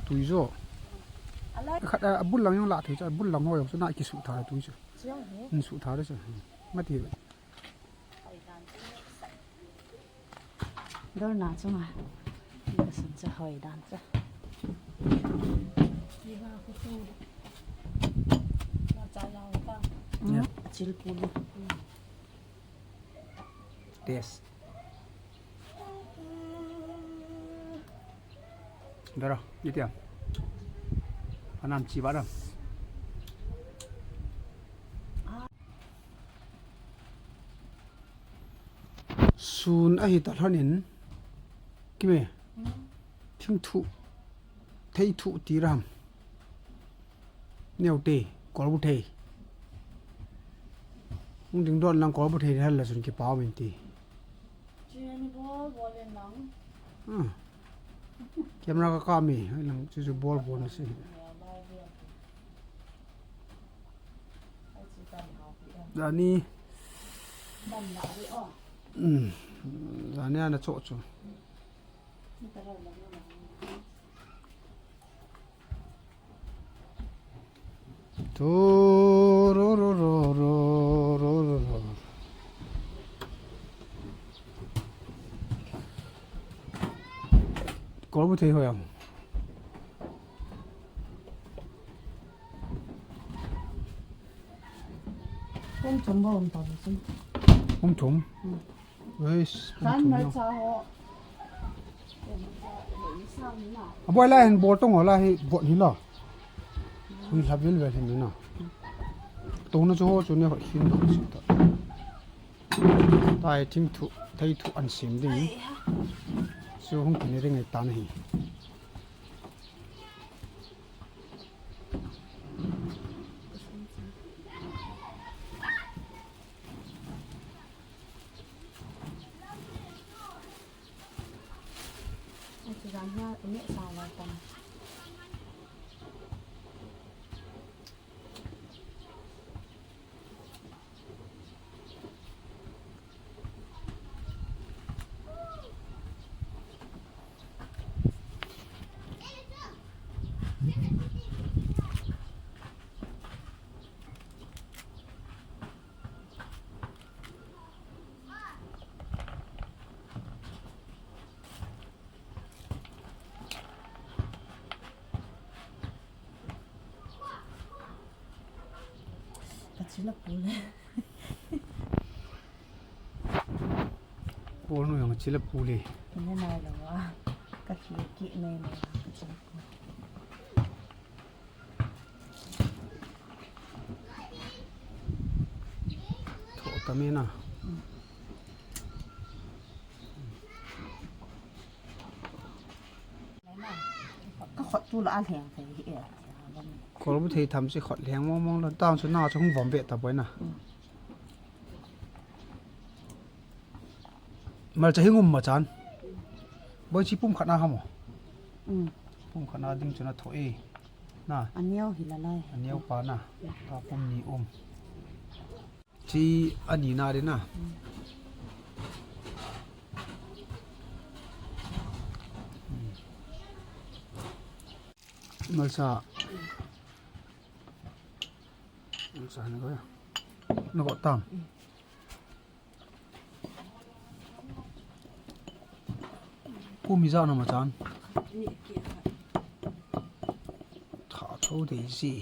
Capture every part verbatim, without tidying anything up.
Tui jo. Alai. Khat, a, abul lang jong la thei chu, abul lang ho jong chu na kisuh tha tui chu. Chiang he. Nisuh tha chu. Mati. Dol na chunga. Ka sun cha hoi dan cha. Yeah. Chil pulu. Test. Dara, itia. Anam chi ba da. Sun ahi ta lhonin, kime, thing thu, thei thu ti ram. Neo te, kolbu thei. Hung ding don lang kolbu thei hal la sun kipau min ti. Camera ka ka mi, lang chu chu bol bol na si. Jani. Hmm. Jani ana cho cho. Tu ro ro ro ro ro ro ro. Kolbu thei ho yang. Kum thum bou um ta bou chun. Kum thum? Hmm. Eish, kum thum na. Aboi la hin bol tong la hi bot hi la. Hui la vil vel hin na. Tong na chu ho chu ne ho hin do si ta. Tai thing thu, thei thu an sim ding. Chu hung kini ring ai ta na hi. Ka chila pule. Pol nu jong chila pule. Ina nai lo a. Ka khi ki nei nei ka chila pule. Tho ta me na. Ka khot tu la a lheng thei hi e. Kolbu thei tham si khot lheng mong mong lon tang chu na chu hung vom ve ta boi na. Malcha hi ngum ma chan. Boi chi pum khat na ha mo. Pum khat na ding chu na tho e. Na. Aneo hi la lai. Aneo pa na. Ta pum ni um. Chi ani na de na. Malsa. Malsa ni ko ya. Na ko tam. Kum ijat na ma chan. Tha tho de ji.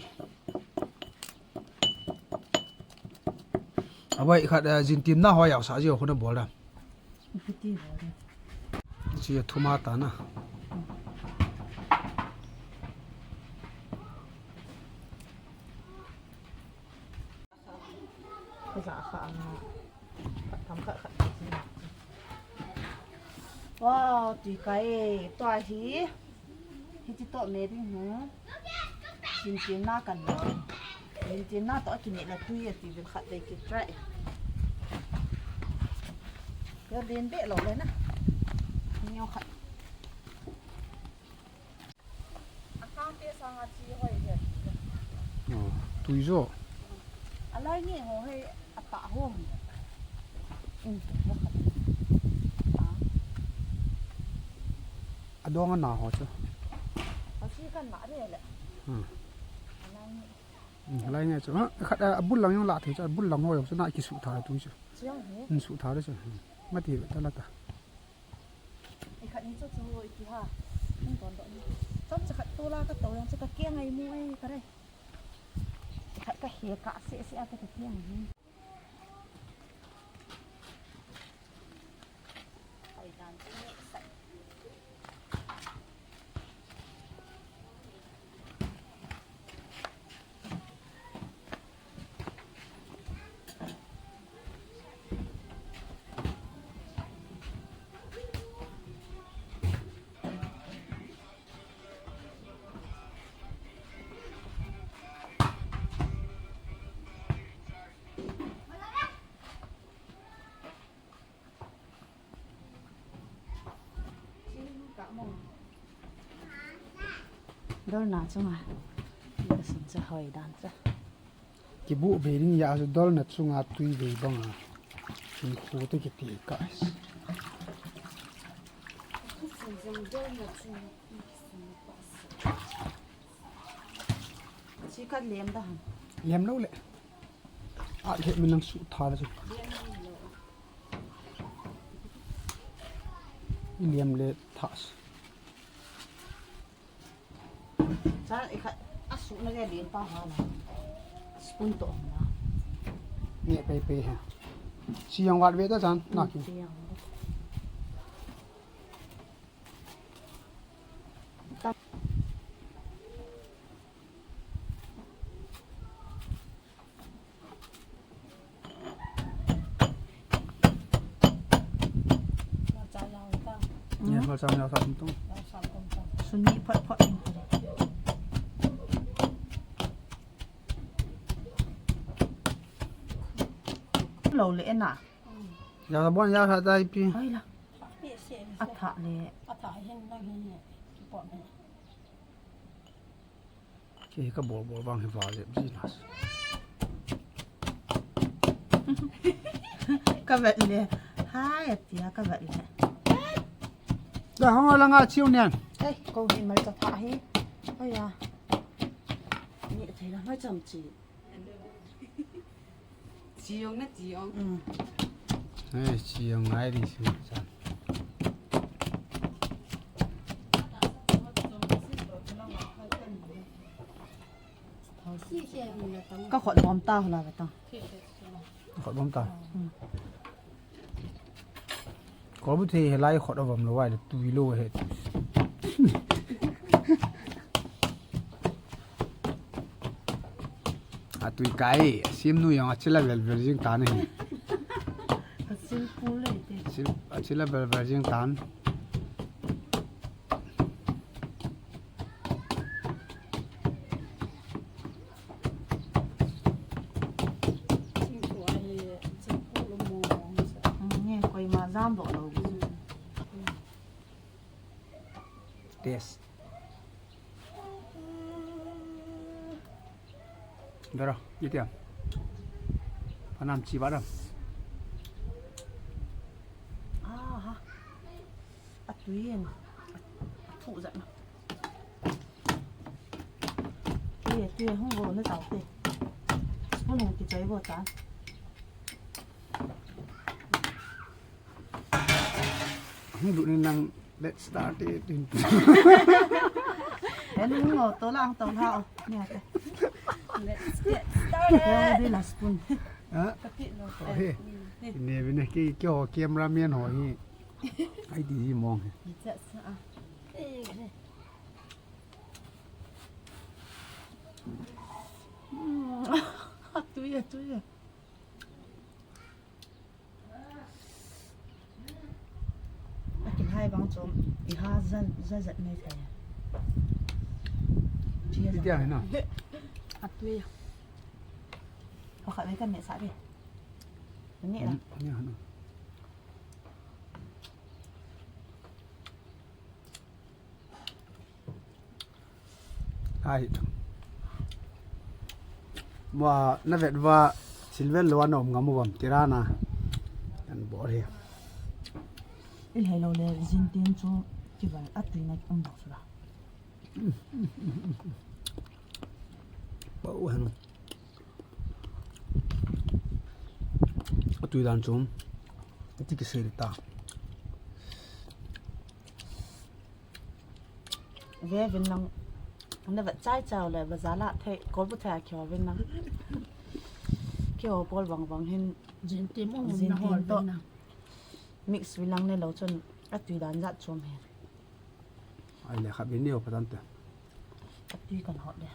Abai khat, eh, jin tim na ho yau sa ji ho na bol da. Ji thuma ta na. Ka ja kha anga. Khat tham khat khat tham. Wow, tui kai, tua hi. Hiti toh me ding hi. Jin tim na kan lo. Jin tim na toh kine la tui a ti vil khat dei ki try. Yo din be lo le na. Neo khat. A kang te sanga chi hoi ve. Oh, tui jo. A lai nge ho hei a ta ho. In tu ho khat. A. A dong a na ho chu. A chi Kan la re le. Hmm. Alai ni. Hmm, alai ni chu. Ha, khat, ah, abul lang jong la thei chu, abul lang ho jong chu na kisuh tha tu chu. Chiang he. Hmm, suh tha chu. Hmm. Mati ta la ta. Ikhat ni chu chu iti ha. Hung ton do ni. Chomcha khat tola ka to jong chu ka keng ai mu ai ka re. Khat ka he ka se se a ka keng ni. Dolna chunga. Ka sun cha hoi dan cha. Kibu be ding ya su dolna chunga tui be banga. Kin khu te kiti ka. Chi ka lem da han. Lem lo le. A le mi nang su tha le su. I lem le tha. Cha i kha a su na le lem pa ha na. Spoon to na. Ni pe pe ha. Si yang wat ve ta chan na ki. Si yang. Yes, macam yang satu tu. Suni phot phot ni. Lo le na. Ya bon ya sa tai pi. Ai la. A tha le. A tha hin na hin. Ki pot ni. Kei ka bol bol vang hi va jep ji na. Ka vet le. Hai, a tia ka vet le. Da hong la nga chiu nian. Ei, ko hi mal cha tha hi. Ai ya. Ni thei la mai cham chi. Chi jong na chi jong. Mm. Eh, chi jong ngai di su sa. Ka khot bom ta hula ba ta. Ka khot bom ta. Mm. Kol bu thei he lai khot avom lo vai le tui lo he. A tui kai, sim nu jong a chila vel vel jing tan ahi. A sil pu le te. Sil, a chila vel vel jing tan. Nge koima jam doh lou. Test. Dara, iti am. Panam chi ba dam. Aha. Atui en. Athu jat na. Ti, ti, hung vo na tau te. Spoon hung kichai vo ta. Hung lut ni nang, let's start it. Hello, to lang to ha. Ni ha te. Let's get started. Di la spoon. Ha? Kapit lo. Oh, he. Ni bi ne ki, ki ho cameraman ho hi. Ai di hi mong he. Ni cha sa a. Eh. Mm. Atui, atui. Akilhai bang chu iha ja, ja jat mai thei. Chi ja. Iti a na. Atui. Pakhat vei kan neh sah ve. Neh la. Mm, neh hanu. Hai. Mua na vet va silver lo an om ngam uvam tirana. An bol he. I hei lo le jin tin chu kival a tuina um bak sula. Pau hen. Atui dan chu. Ati kisei ta. Ve vin lang. Na va chai chau le va za la thei ko bu thei a kyo vin lang. Kyo pol vang vang hin. Jin tim um Jin na hol tim to. Vin na. Mix vin lang ne lo chun atui dan jat chom hen. Ai le khat vin neo patan te. Atui kan hot le.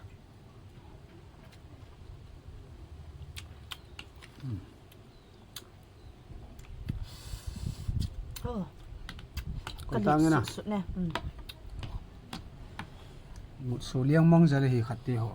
Oh. Ko tang na. Sut ne. Mut su liang mang jale hi khat te ho.